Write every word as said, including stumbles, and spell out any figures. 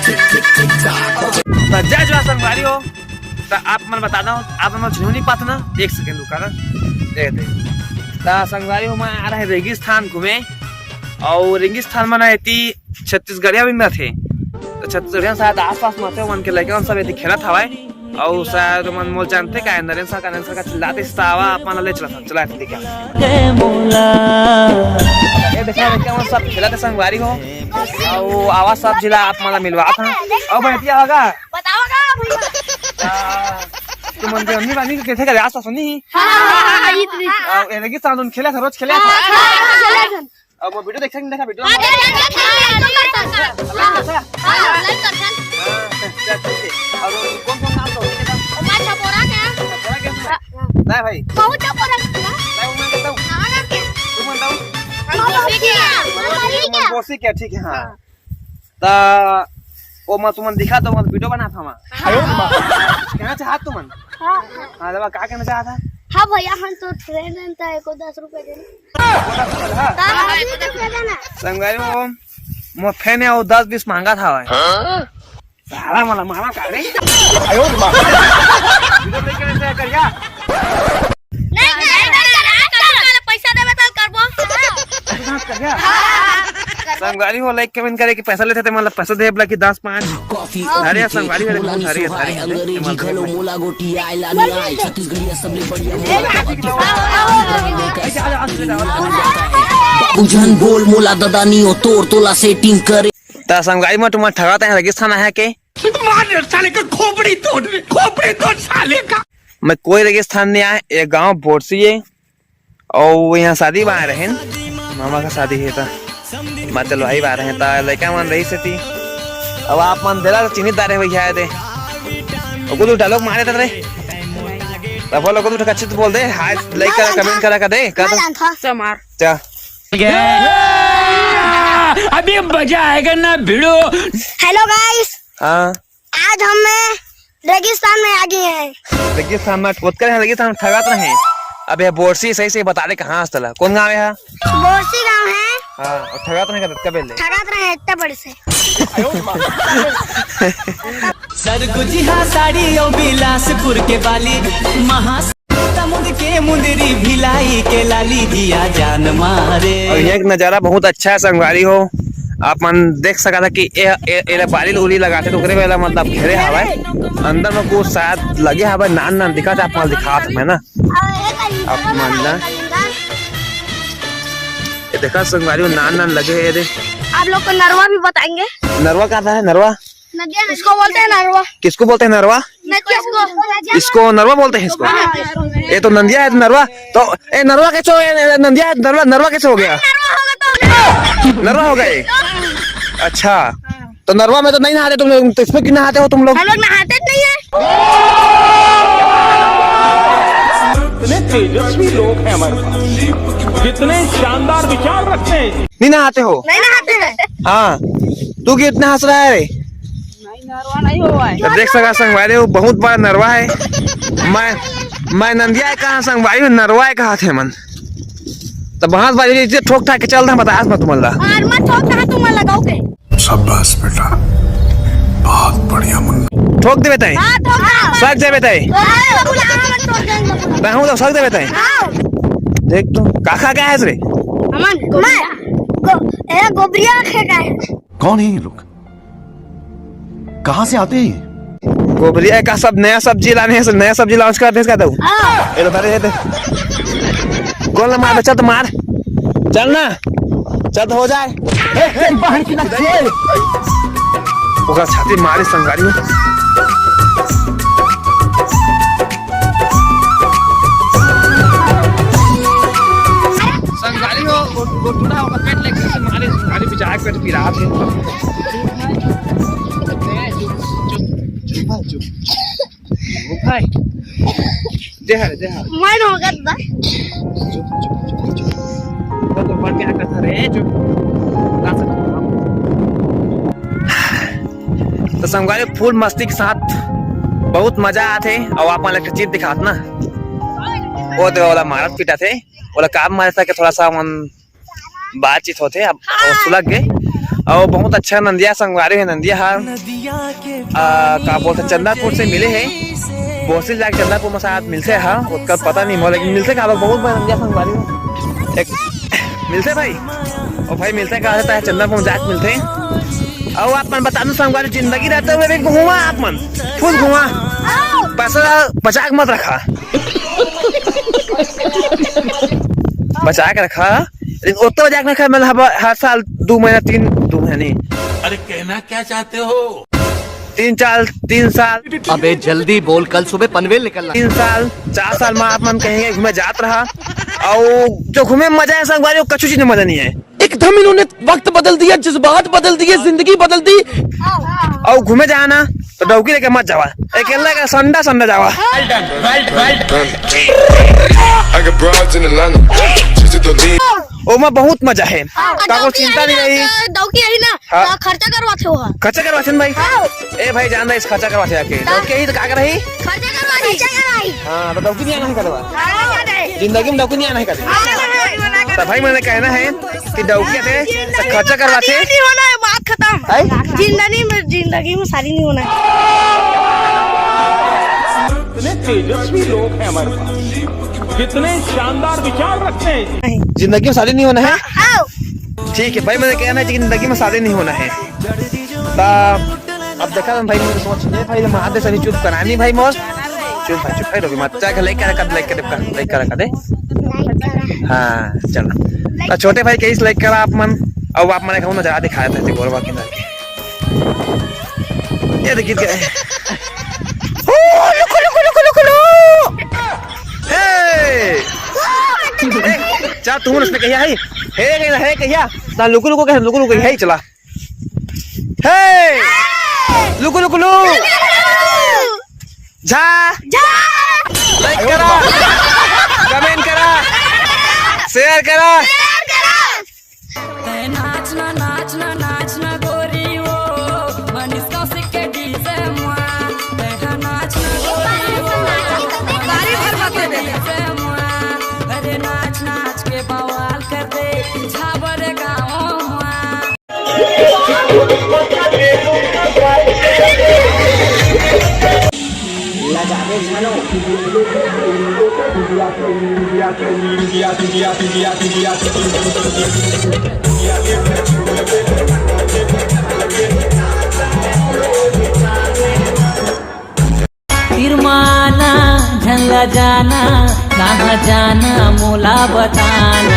त जय जोहार संगवारी हो। त आप मन बता दो, आप मन झुनू नहीं पात ना, एक सेकंड रुका ना, दे दे। त संगवारी हो, मैं आ रहे रेगिस्तान घूमे, और रेगिस्तान में ना एती छत्तीसगढ़िया भी मिलथे। त छत्तीसगढ़िया शायद आसपास में थे, मन के लइका मन सब एती खेलत हवय। अउ शायद मन मोल जानते का, नरेंद्र सर का, नरेंद्र सर का चिल्लाते, "आवा, आप मन ले चला, चला, ठीक है।" ये देखा, लइका मन सब खेलत हे संगवारी हो, अउ आवा सब जिला आप मन ला मिलवात हन। अउ भैया होगा? बताओ ना भैया। आ, तुमन के मम्मी पानी के कैसे करे? आसपास नहीं? हाँ, हाँ, हाँ, हाँ, हाँ, हाँ। अउ ये लगी साउंड खेले था, रोज खेले था? हाँ, हाँ, हाँ, हाँ, हाँ। अब वो वीडियो देख सकते हैं, देखा वीडियो। हाँ, देख सकते हैं, देख सकते हैं। हाँ, हाँ, लाइक कर सकते हैं। हाँ, चल, ठीक है। और वो कौन कौन नाम था? ओमा छपोरा क्या? छपोरा क्या? हाँ, हाँ। नहीं भाई। बहुत छपोरा क्या? नहीं, वो मैं कहता हूँ। हाँ, ना क्या? तू मैं बताऊँ? हम बोसी क्या? हम बोसी क्या? हम बोसी क्या? ठीक है, हाँ। हाँ। ता ओमा तुमन दिखा तो मत वीडियो बना था। हाँ। कहना चाहत तुमन? हाँ। हाँ, दवा का कहना चाहत है? हाँ भैया, हम तो ट्रेन में था, एको दस रुपए देना। हाँ, हाँ, हाँ। संगवारी हो, मोर फैन है, वो दस बीस मांगा था भाई। हाँ? साला मला मारा का रे? आयो माँ। इधर लेके ऐसे करिया। नहीं, नहीं, नहीं, नहीं, नहीं, नहीं, पैसा देबे तब करबो। पैसा करिया। संगवारी हो, लाइक कमेंट करे कि पैसा लेते थे, मतलब पैसा दे बोला कि दस पाँच। कॉफी अरे यार, संगवारी वाले बहुत सारे हैं, सारे हैं, अंग्रेजी मतलब घलो मोला गोटी आय लानी आय, छत्तीसगढ़िया सबले बढ़िया मोला। बुझन बोल मोला ददा नियो तोर तोला सेटिंग करे। त संगवारी में तुम्हारा ठगा तय रेगिस्तान आया के? मार साले का खोपड़ी तोड़, खोपड़ी तोड़ साले का। मैं कोई रेगिस्तान नहीं आया, ये गांव बोरसी है। और यहाँ शादी बा रहे न, मामा का शादी है त, मैं चलो भाई बा रहे त लइका मन रही से थी। अब आप मन देला तो चिन्हित दारे भैया है दे। ओको तू डायलॉग मारे त रे। तब बोलो, ओको तू कच्चित बोल दे, हाय लाइक करा, कमेंट करा, कर दे, कर दे। मार। चा। अभी मजा आएगा ना भिड़ो। हेलो गाइस, हाँ। आज हम रेगिस्तान में आ गए हैं। रेगिस्तान में ठोकर है, रेगिस्तान में ठगात रहे। अब ये बोरसी सही से बता दे कहाँ से तला, कौन गाँव है? बोरसी गाँव है। हाँ, और ठगात रहे कब, कब ले? ठगात रहे इतना बड़े से। सरगुजिहा साड़ी और बिलासपुर के बाली, महा समुंद के मुंदरी भिलाई के लाली जिया जान मारे। और ये एक नजारा बहुत अच्छा है संगवारी हो, आप मन देख सकत ह कि ए, ए, एला बाली उली लगाथे तो ओकरे वाला मतलब घेरे हवय, अंदर में कुछ शायद लगे हवय, नान नान दिखत हे, आप मन दिखात हवय ना, आप मन ला ये देखा संगवारी हो, नान नान लगे हे रे। आप लोग को नरवा भी बताएंगे। नरवा का है नरवा? नदिया, इसको बोलते हैं नरवा। किसको बोलते हैं नरवा? नदिया को। इसको नरवा बोलते हैं इसको? हाँ। ये तो नंदिया है नरवा। तो ए नरवा कैसे हो गया? ए, नंदिया है नरवा, नरवा कैसे हो गया? नरवा होगा तो। नरवा हो गए। अच्छा, तो नरवा में तो नहीं नहाते तुम लोग, तो इसमें क्यों नहाते हो तुम लोग? हम लोग नहाते नहीं है। इतने तेजस्वी लोग हैं हमारे पास, कितने शानदार विचार रखते हैं। नहीं नहाते हो? नहीं नहाते हैं। हाँ, तू क्यों इतना हंस रहा है रे? नहीं, नरवा नहीं हुआ है। तो देख सका संगवारी हो, बहुत बड़ा नरवा है। मैं, मैं नंदिया है कहाँ संगवारी हो, नरवा है कहाँ थे मन। तो बहस बाजी इसे ठोक ठाक के चल रहा, बतास मत तुमन ला। और मत ठोक रहा, तुम लगाओगे। शाबाश बेटा, बहुत बढ़िया मुन्ना। ठोक देबे तय? हाँ, ठोक दे। सक देबे तय? हाँ, बाबू, हाँ, मत ठोक देंगे, बाबू। तहूँ तो सक देबे तय? हाँ। देख तो, का खा के आए रे? अमन, मैं, गो-, ए, गोबरिया खा के आए। कौन है ये लोग? कहाँ से आते हैं ये? गोबरिया का सब नया सब्जी लाने हैं, सब नया सब्जी लॉन्च कर दे इसका तो। हाँ। ये तो पहले ये दे। कौन ला मार, चल तो मार। चल ना। चल तो हो जाए। ए, ए, बाहर की ना, ए। ओकरा छाती मारे संगवारी हो। संगवारी हो, गो-, गोटुड़ा ओकर पेट लेके से मारे, संगवारी बेचारा के पेट पिरात है। चुप, चुप, चुप, चुप, चुप, चुप। भाई। दे हरे, दे हरे। मन होगत बा। चुप, चुप, चुप, चुप। वो तो बढ़ के हरकत है रे, चुप। ना सकते हम। तो संगवारी फुल मस्ती के साथ बहुत मजा आथे। और आप मन ला एक चीज दिखात ना, वो तो वाला मारत पीटत हे, वाला काम मारे था कि थोड़ा सा मन बातचीत होथे, अब वो सुलग गए। अउ बहुत अच्छा नंदिया संगवारी हे, नंदिया हा। आ, का बोलथे, चंदनपुर से मिले हे। बोसिल जाके चंदनपुर में शायद मिलथे हा, ओकर पता नहीं मोला, लेकिन मिलथे का बहुत बड़ा नंदिया संगवारी हे। एक मिलथे भाई, ओ भाई मिलथे का रहता है, चंदनपुर में जाके मिलथे। अउ आप मन बता दो संगवारी, जिंदगी रहते हुए भी घुमा आप मन, फुल घुमा, पैसा बचा के मत रखा, बचा के रखा। लेकिन ओतना बचा के रखा, मतलब हर, हर साल दो महीना, तीन, दो महीना नहीं, अरे कहना क्या चाहते हो? तीन साल, तीन साल, अबे जल्दी बोल, कल सुबह पनवेल निकलना। तीन साल, चार साल में आप मन कहीं घूमे जात रहा, अउ जो घूमे में मजा है संगवारी, वो कछु चीज में मजा नहीं है। एकदम इन्होंने वक्त बदल दिया, जज्बात बदल दिए, जिंदगी बदल दी। अउ घूमे जाना तो डौकी लेके मत जावा, अकेला का संडा संडा जावा। I got broads in Atlanta. She's at the lean. ओमा बहुत मजा है, हाँ, काको डौकी चिंता नहीं रही। डौकी रही ना, हाँ। तो खर्चा करवाथे हो। खर्चा करवाथे ना भाई। हाँ। ए भाई, जान रहा इस खर्चा करवाथे आके। हाँ। डौकी रही तो का करही? खर्चा करवाही। खर्चा करवाही। हाँ, तो डौकी नहीं आना है करवा। हाँ, नहीं आना है। जिंदगी में डौकी नहीं आना है कभी। हाँ, नहीं, नहीं, नहीं, नहीं। तो भाई, मैंने कहना है कि डौकी आथे, तो खर्चा करवाथे। नहीं होना है, बात खत्म। है? जिंदगी में, जिंदगी में शादी नहीं होना है। कितने तेजस्वी लोग हैं हमारे पास, कितने शानदार विचार रखते हैं। जिंदगी में शादी नहीं होना है? हाँ। ठीक है भाई, मैंने कहना है कि जिंदगी में शादी नहीं होना है। ता अब देखा ना भाई, मोर सोच ले भाई, मार दे सनी चुप करा नहीं भाई मोर। चुप भाई, चुप भाई, रोबी मत। जा, like करा कर, like करा कर, like करा कर दे। हाँ, चल। तो छोटे भाई के इस like करा आप मन, अब आप मने कहूँ ना जरा दिखाया था गोरवा के अंदर। ये देखिए क्या है। ओ, लुको, लुको, लुको, लुको, लुको। हे! हे, जा, तुम उसने कहिया है? हे, कहिया है, कहिया? ना, लुको, लुको, कह, लुको, लुको, है, चला। हे! लुकु, लुकु, लु! झा! झा! Like करा, comment करा, share करा। तै नाचना, नाचना, नाचना गोरी वो, मनीष कौशिक के डीजे मुआ। तै नाचना गोरी वो, मनीष कौशिक के डीजे मुआ। अरे नाच, नाच के बवाल कर दे, झाबर गाँव मुआ। फिर माना झन ला जाना, कहाँ जाना मोला बताना।